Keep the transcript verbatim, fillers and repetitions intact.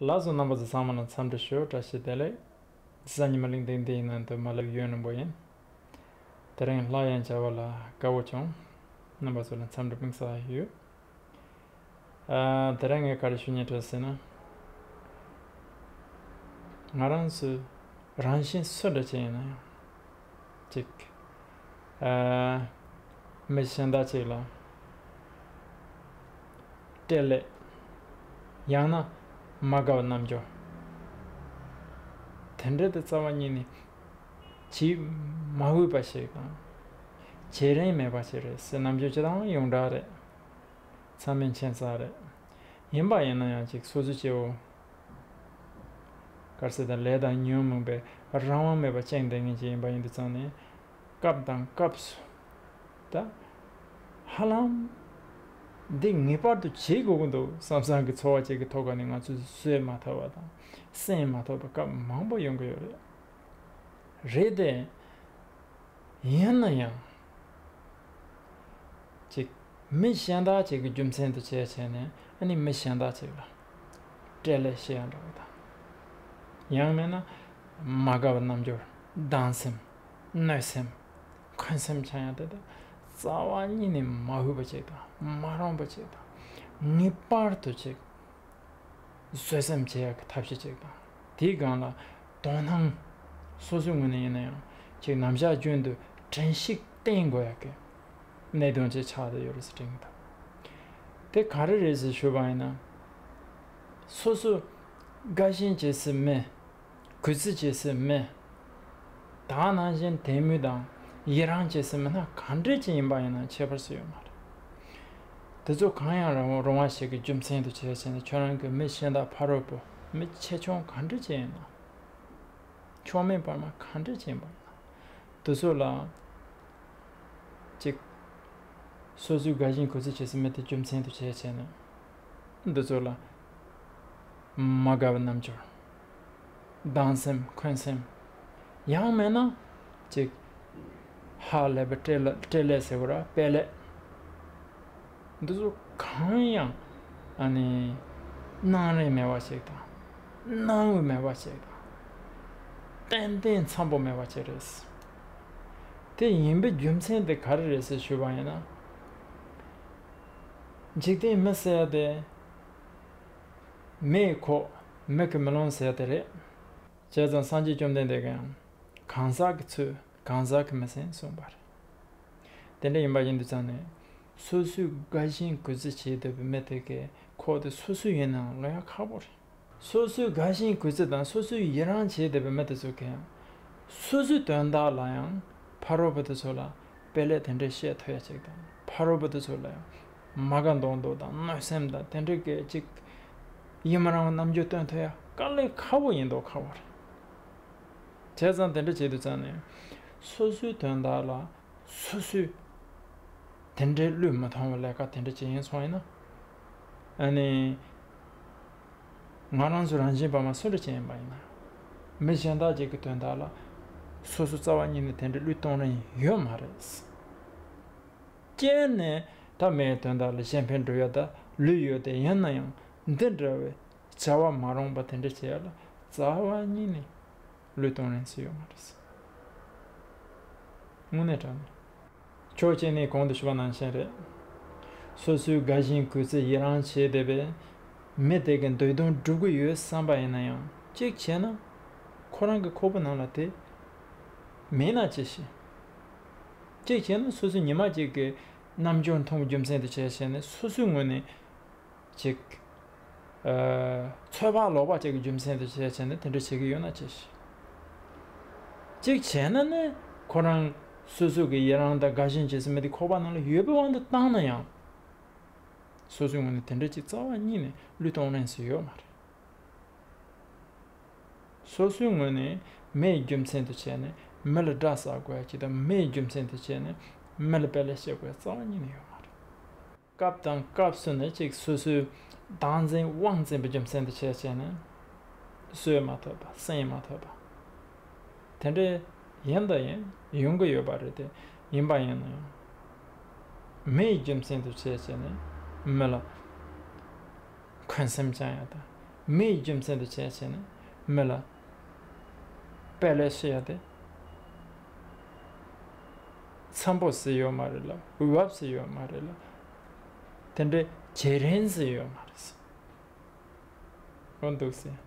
ལགས་སོ། རྣམ་པ་ཚོ་ཚང་མ་ལ་འཚམས་འདྲི་ཞུ། བཀྲ་ཤིས་བདེ་ལེགས། གཟའ་ཉི་མ་གླེང་སྟེགས་འདིའི་ནང་དུ་མ་ལབ་ཡོད་ནོ་པོ་ཡིན། དེ་རིང་སླར་ཡང་མཇལ་བ་ལ་དགའ་བོ་བྱུང་། རྣམ་པ་ཚོ་ལ་འཚམས་འདྲི་སྨོན་ལམ་ཡོད། ཨ། དེ་རིང་ངས་ག་རེ་ཞུ་སྙིང་འདོད་ཟེར་ན། ང་རང་ཚོའི་རང་བཞིན་སུ་འདྲ་ཅིག་ཡིན་ན་ཡང་། གཅིག་ཨ། མི་གཞན་དག་ཅིག་ལ་སྤྲེལ་ལད། ཡང་ན་མ་དགའ་བའི་རྣམ་འགྱུར། དེ་འདྲ་དེ་རྩ་བ་ཉིད་ནས་བྱེད་མ་འོས་པ་ཞིག་དང་། བྱེད་རིན་མེད་པ་ཞིག་རེད་ཟེར་རྣམ་འགྱུར་ཅི་དང་ཡོངས་གྲགས་རེད། ཚང་མས་མཁྱེན་གསལ་རེད། ཡིན་པ་ཡིན་ན་ཡང་ཅིག་སོ་སོའི་སྐྱེ་བོ། ག་རེ་ཟེར་ད། ལས་དང་ཉོན་མོངས་པའི་རང་དབང་མེད་པར་བཅིངས་བསྡད་མཁན་ཅིག་ཡིན་པ་ཡིན་དུས་ཙང་ནས། སྐབས་དང་སྐབས་སུ། ད། ཧ་ལམ། འདི་ངེས་པར་དུ་བྱེད་དགོས་ཀྱི་འདུག་བསམ་བསམ་གྱི་ཚོར་བ་ཅིག་གི་ཐོག་ནས་ང་ཚོས་བཟོད་མ་ཐུབ་པ་དང་། སེམས་མ་ཐུབ་པ་སྐབས་མང་པོ་ཡོང་གི་ཡོད་རེད། རེད་དེ། ཡིན་ན་ཡང་། གཅིག་མི་གཞན་དག་ཅིག་གི་རྒྱུ་མཚན་དུ་བྱས་བྱས་ནས། ཨ་ནི་མི་གཞན་དག་ཅིག་ལ་སྤྲེལ་ལད་བྱེད་ཡ་འདྲ་བོ་དང་། ཡང་མིན་ན་མ་དགའ་བའི་རྣམ་འགྱུར། སྡང་སེམས། གནོད་སེམས། འཁོན་སེམས་འཆང་ཡ་དེ་དག་རྩ་བ་ཉིད་ནས་མ་འོས་པ་ཅིག་དང་། མ་རུང་བ་ཅིག་དང་། ངེས་པར་དུ་ཅིག་བཟོད་སེམས་བྱེད་ཡག་གི་ཐབས་ཤེས་ཅིག་དང་། དེའི་སྒང་ལ་དོ་སྣང་སོ་སོའི་ངོས་ནས་ཡིན་ན་ཡང་ཅིག་ནམ་ཞག་རྒྱུན་དུ་དྲན་ཤེས་བསྟེན་དགོས་ཡག་གི་གནད་དོན་ཅིག་ཆགས་བསྡད་ཡོད་རེད་ཟེར་དྲན་གྱི་འདུག་དེ་ག་རེ་རེད་ཟེར་ཞུས་པ་ཡིན་ན། སོ་སོ་དགའ་ཞེན་བྱེད་སའི་མི། གུས་བརྩི་བྱེད་སའི་མི། ད་ནང་བཞིན་དད་མོས་དང་ཡི་རང་བྱེད་སའི་མི་སྣ་ག་འདྲས་ཅིག་ཡིན་པ་ཡིན་ན་ཁྱད་པར་ཅིག་ཡོད་མ་རེད། དེ་ཚོ་གང་ཡང་རུང་རུང་བ་ཞིག་གི་རྒྱུ་མཚན་དུ་བྱས་བྱས་ནས། ཁྱོད་རང་གི་མི་གཞན་དག་ཕ་རོལ་པོ། མི་ཆེ་ཆུང་ག་འདྲས་ཅིག་ཡིན་ན། མཆོག་དམན་བར་མ་ག་འདྲས་ཅིག་ཡིན་པ་ཡིན་ན། དེ་ཚོ་ལ་ཅིག་སོ་སོའི་དགའ་ཞེན་གུས་བརྩི་བྱེད་སའི་མི་དེ་རྒྱུ་མཚན་དུ་བྱས་བྱས་ནས། འདི་ཚོ་ལ་མ་དགའ་བའི་རྣམ་འགྱུར། སྡང་སེམས། འཁོན་སེམས། ཡང་མིན་ན་ཅིག་ཧ་ལས་པའི་སྤྲེལ་ལད། སྤྲེལ་ལད་ཟེར་བ་ར། སྤེལ་ལད། འདི་ཚོ་གང་ཡང་། ཨ་ནི། སྣང་རིན་མེད་པ་ཞིག་དང་། སྣང་བ་མེད་པ་ཞིག་དང་། ཏན་ཏན་འཚམ་པོ་མེད་པ་ཞིག་རེད། དེ་ཡིན་པའི་རྒྱུ་མཚན་དེ་ག་རེ་རེད་ཟེར་ཞུས་པ་ཡིན་ན། འཇིག་རྟེན་མི་ཟེར་ཡ་དེ། མེ་ཁོག་མེ་གིས་མི་ལོང་ཟེར་ཡ་དེ་རེད། བྱས་ཙང་སངས་རྒྱས་བཅོམ་ལྡན་འདས་ཀྱིས་ཡང་གང་ཟག་གི་ཚོད་གང་ཟག་གིས་མི་ཟིན་གསུངས་པ་རེད། དེ་འདྲ་ཡིན་པ་ཡིན་དུས་ཙང་ནས། སོ་སོའི་དགའ་ཞེན་གུས་བརྩི་བྱེད་བསྡད་པའི་མི་དེ་གའི་ཁོག་དེ་སོ་སོའི་ཡིན་ནའང་ལོང་ཡ་ཁག་པོ་རེད། སོ་སོའི་དགའ་ཞེན་གུས་བརྩི་དང་སོ་སོའི་ཡི་རང་བྱེད་བསྡད་པའི་མི་དེ་ཚོ་གིས་ཡང་། སོ་སོའི་དོན་དག་ལ་ཡང་ཕ་རོལ་པོ་དེ་ཚོ་ལ་དཔེ་ལེགས་དེ་འདྲའི་བཤད་ཐུབ་ཡ་ཅིག་དང་། ཕ་རོལ་པོ་དེ་ཚོ་ལ་ཡང་མ་དགའ་མདོག་མདོག་དང་གནོད་སེམས་དང་དེ་འདྲའི་སྐད་ཅིག་ཡི་མ་རང་བའི་རྣམ་འགྱུར་སྟོན་ཐུབ་ཡ་དཀའ་ལས་ཁག་པོ་ཡིན་མདོག་ཁ་པོ་རེད། བྱས་ཙང་དེ་འདྲ་བྱེད་དུས་ཙང་ནས་སོ་སོའི་དོན་དག་ལ་སོ་སོས་དེ་འདྲའི་བློས་མི་ཐོངས་པའི་ལས་ཀ་དེ་འདྲ་བྱེད་ཡིན་སོང་ཡིན་ན། ཨ་ནི། ང་རང་ཚོ་རང་བཞིན་བར་མ་སུ་འདྲ་ཅིག་ཡིན་པ་ཡིན་ན། མི་གཞན་དག་ཅིག་གི་དོན་དག་ལ་སོ་སོ་རྩ་བ་ཉིད་ནས་དེ་འདྲའི་བློས་གཏོང་རིན་ཡོད་མ་རེད། སྤྱིར་ནས་ད་མིའི་དོན་དག་ལ་གཞན་ཕན་སྒྲུབ་ཡ་ད་ལུས་ཡོད་དེ། ཡིན་ན་ཡང་འདི་འདྲ་བའི་བྱ་བ་མ་རུང་བ་དེ་འདྲ་བྱེད་ཡ་ལ་རྩ་བ་ཉིད་ནས་བློས་གཏོང་རིན་ཟེར་ཡོད་མ་རེད། དངོས་གནས་དྲང་གནས། ཕྱོགས་གཅིག་ནས་གོང་དུ་ཞུས་པ་ནང་བཞིན་རེད། སོ་སོའི་དགའ་ཞེན་གུས་བརྩི་ཡི་རང་བྱས་བསྡད་པའི་མི་དེ་གི་འདོད་དོན་སྒྲུབ་ཀྱི་ཡོད་བསམ་པ་ཡིན་ན་ཡང་། གཅིག་བྱས་ན་ཁོ་རང་གི་ཁོག་པའི་ནང་ལ་དེ་མེད་ན་ཅི་ཞིག་གཅིག་བྱས་ན་སོ་སོའི་ཉི་མ་གཅིག་གི་རྣམ་འགྱུར་མཐོང་རྒྱུ་མཚན་དུ་བྱས་བྱས་ནས་སོ་སོའི་ངོས་ནས། ཅིག་ཨ། ཚོད་དཔག་ལོག་པ་ཅིག་གི་རྒྱུ་མཚན་དུ་བྱས་བྱས་ནས་དེ་འདྲ་བྱེད་ཀྱི་ཡོད་ན་ཅི་ཞིག་གཅིག་བྱས་ན་ནི་ཁོ་རང་སོ་སོ་གི་ཡི་རང་དང་དགའ་ཞེན་བྱེད་སེམས་དེ་ཁོག་པ་ནང་ལ་ཡོད་པའི་དབང་དུ་བཏང་ན་ཡང་། སོ་སོའི་ངོས་ནས་དེ་འདྲ་ཅིག་རྩ་བ་ཉིད་ནས་བློས་གཏོང་རན་ས་ཡོད་མ་རེད། སོ་སོའི་ངོས་ནས་མིའི་རྒྱུ་མཚན་དུ་བྱས་ནས་མི་ལ་དགྲ་བསགས་དགོས་ཡ་ཅིག་དང་། མིའི་རྒྱུ་མཚན་དུ་བྱས་ནས་མི་ལ་དཔེ་ལེགས་བཤད་དགོས་ཡ་རྩ་བ་ཉིད་ནས་ཡོད་མ་རེད། སྐབས་དང་སྐབས་སུ་ནི་ཅིག་སོ་སོའི་བདག་འཛིན་དབང་འཛིན་པའི་རྒྱུ་མཚན་དུ་བྱས་བྱས་ནས་བཟོད་མ་ཐུབ་པ། སེམས་མ་ཐུབ་པ། དེ་འདྲ་ཡིན་དང་ཡིན་ཡོང་གི་ཡོད་པ་རེད་དེ། ཡིན་པ་ཡིན་ན་ཡང་མིའི་རྒྱུ་མཚན་དུ་བྱས་བྱས་ནས་མི་ལ་འཁོན་སེམས་བཅངས་ཡ་དང་ མི་ཡི་རྒྱུ་མཚན་དུ་བྱས་བྱས་ནས་མི་ལ་དཔེ་ལས་ཤེས་ཡ་དེ་འཚམ་པོ་ཟིག་ཡོད་མ་རེད་ལ། འོས་བབ་ཟིག་ཡོད་མ་རེད་ལ། དེ་འདྲའི་བྱེད་རིན་ཟིག་ཡོད་མ་རེད་ཟེར། འོ་འདུག་ཟེར།